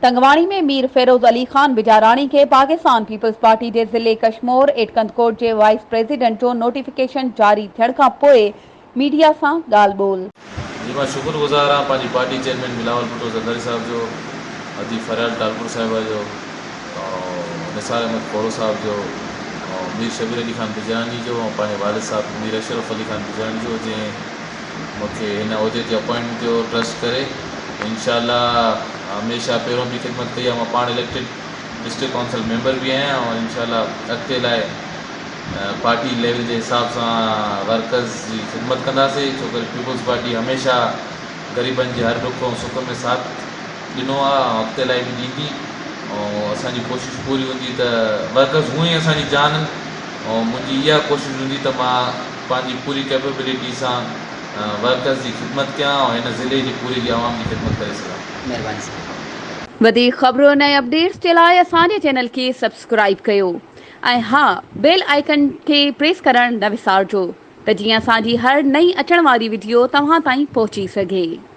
تنگواڻي ۾ مير فيروز علي خان بجاراڻي کي Pakistan peoples party جي ضلعي ڪشمور ايٽ ڪنڌڪوٽ جي وائيس پريزيڊنٽ جو نوٽيفڪيشن جاري ٿيڻ کان پوء ميڊيا سان ڳالهه ٻولهه. جي مان شڪر گذار آهيان پنهنجي پارٽي چيئرمين بلاول ڀٽو زرداري صاحب جو، ادي فريال ٽالپر صاحبه جو، نثار احمد کوڙو صاحب جو، مير شبير علي خان بجراڻي جو ۽ پنهنجي والد صاحب مير اشرف علي خان بجراڻي جو جنهن مون کي هن عهدي تي اپوائنٽ ڪيو ٽرسٽ ڪري انشاء الله هميشه پهريون به خدمت ڪئي آهي مان پاڻ اليڪٽيڊ ڊسٽرڪٽ ڪائونسل ميمبر به آهيان ۽ انشاء الله اڳتي لاء پارٽي ليول جي حساب سان ورڪرز جي خدمت ڪنداسي ڇو ڪري پيپلز پارٽي هميشه غريبن جي هر ڏک ۽ سک ۾ ساٿ ڏنو آهي ۽ اڳتي لاء به ڏيندي ۽ اسان جي ڪوشش پوري هوندي ته ورڪرز هونئن ئي اسان جي جان آهن ۽ منهنجي اها ڪوشش هوندي ته مان پنهنجي پوري ڪيپبلٽي سان ورڪرز جي خدمت ڪيان ۽ هن ضلعي جي پوري جي عوام جي خدمت ڪري سگهان. مهرباني سر. وڌيڪ خبرن ۽ اپڊيٽس جي لاء اسان جي چينل کي سبسڪرائيب ڪيو ۽ ها بيل آئيڪن کي پريس ڪرڻ نه وسارجو ته جيئن اسان جي هر نئين اچڻ واري وڊيو توهان تائين پهچي سگهي.